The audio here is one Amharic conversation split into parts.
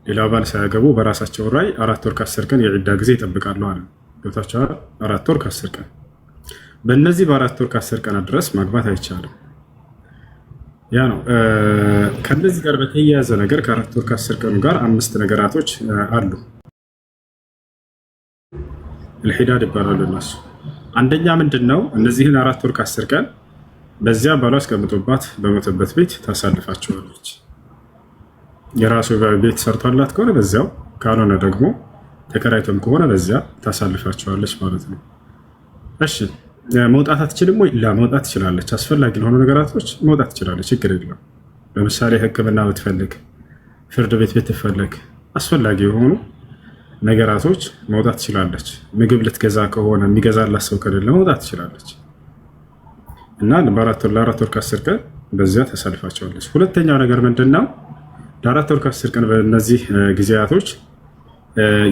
ሌላ ባል ሳያገቡ በራሳቸው ላይ 4 ወር ከ10 ቀን የዒዳ ጊዜ ይጠብቃሉ አለ። ገብታችኋል? 4 ወር ከ10 ቀን። በእነዚህ በ4 ወር ከ10 ቀናት ድረስ ማግባት አይቻልም። ያ ነው። ከእነዚህ ጋር በተያያዘ ነገር ከ4 ወር ከ10 ቀኑ ጋር አምስት ነገራቶች አሉ። الحداد ይባላሉ እነሱ። አንደኛ ምንድን ነው? እነዚህን 4 ወር ከ10 ቀን በዚያ ባሏ አስቀምጦባት በሞተበት ቤት ታሳልፋቸዋለች። የራሱ ቤት ሰርቷላት ከሆነ በዚያው፣ ካልሆነ ደግሞ ተከራይቶም ከሆነ በዚያ ታሳልፋቸዋለች ማለት ነው። እሺ፣ መውጣት አትችልም ወይ? لا፣ መውጣት ትችላለች። አስፈላጊ ለሆኑ ነገራቶች መውጣት ትችላለች፣ ችግር የለም። ለምሳሌ ሕክምና ብትፈልግ፣ ፍርድ ቤት ብትፈለግ፣ አስፈላጊ የሆኑ ነገራቶች መውጣት ትችላለች። ምግብ ልትገዛ ከሆነ የሚገዛላት ሰው ከሌለ መውጣት ትችላለች። እና ለ4 ወር ከ10 ቀን በዚያ ታሳልፋቸዋለች። ሁለተኛው ነገር ምንድን ነው? ለ4 ወር ከ10 ቀን በእነዚህ ጊዜያቶች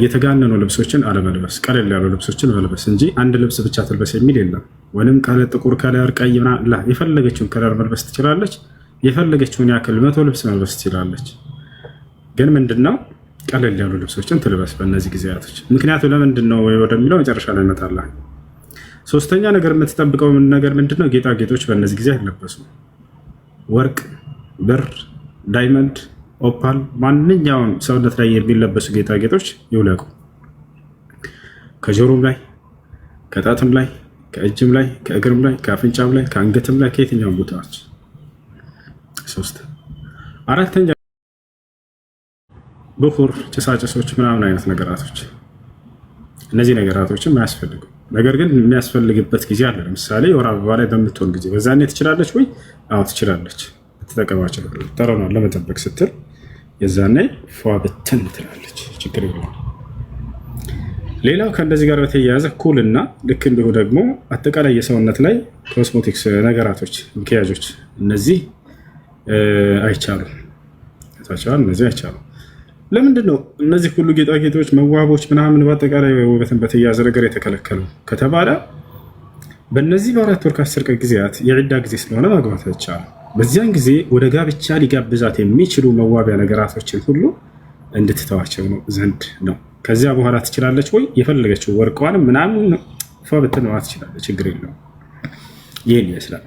የተጋነኑ ልብሶችን አለመልበስ፣ ቀለል ያሉ ልብሶችን መልበስ እንጂ አንድ ልብስ ብቻ ትልበስ የሚል የለም። ወይም ቀለ ጥቁር color፣ ቀይ፣ የፈለገችውን color መልበስ ትችላለች። የፈለገችውን ያክል 100 ልብስ መልበስ ትችላለች። ግን ምንድነው፣ ቀለል ያሉ ልብሶችን ትልበስ በእነዚህ ጊዜያቶች። ምክንያቱ ለምንድን ነው ወደሚለው መጨረሻ ላይ እመጣለሁ። ሶስተኛ ነገር የምትጠብቀው ነገር ምንድነው? ጌጣጌጦች በእነዚህ ጊዜ አይለበሱም። ወርቅ፣ ብር፣ diamond፣ opal፣ ማንኛውም ሰውነት ላይ የሚለበሱ ጌጣጌጦች ይውለቁ። ከጆሮም ላይ፣ ከጣትም ላይ፣ ከእጅም ላይ፣ ከእግርም ላይ፣ ከአፍንጫም ላይ፣ ከአንገትም ላይ፣ ከየትኛውም ቦታዎች። ሶስት። አራተኛ ብኹር፣ ጭሳጭሶች ምናምን አይነት ነገራቶች፣ እነዚህ ነገራቶችም አያስፈልጉም። ነገር ግን የሚያስፈልግበት ጊዜ አለ። ለምሳሌ የወር አበባ ላይ በምትሆን ጊዜ በዛኔ ትችላለች ወይ? አዎ ትችላለች። ትጠቀማቸው ጠረኗን ለመጠበቅ ስትል የዛኔ ፏ ብትን ትላለች። ችግር የለውም። ሌላው ከእንደዚህ ጋር በተያያዘ ኩልና ልክ እንዲሁ ደግሞ አጠቃላይ የሰውነት ላይ ኮስሞቲክስ ነገራቶች፣ ምክያጆች፣ እነዚህ አይቻሉም። እነዚህ አይቻሉም። ለምንድን ነው እነዚህ ሁሉ ጌጣጌጦች፣ መዋቦች ምናምን በአጠቃላይ ውበትን በተያያዘ ነገር የተከለከሉ ከተባለ በእነዚህ በ4 ወር ከ10 ቀን ጊዜያት የዒዳ ጊዜ ስለሆነ ማግባት አይቻልም። በዚያን ጊዜ ወደ ጋብቻ ሊጋብዛት የሚችሉ መዋቢያ ነገራቶችን ሁሉ እንድትተዋቸው ነው ዘንድ ነው። ከዚያ በኋላ ትችላለች ወይ? የፈለገችው ወርቋንም ምናምን ፏ ብትነዋ ትችላለች፣ ችግር የለውም። ይህን ይመስላል።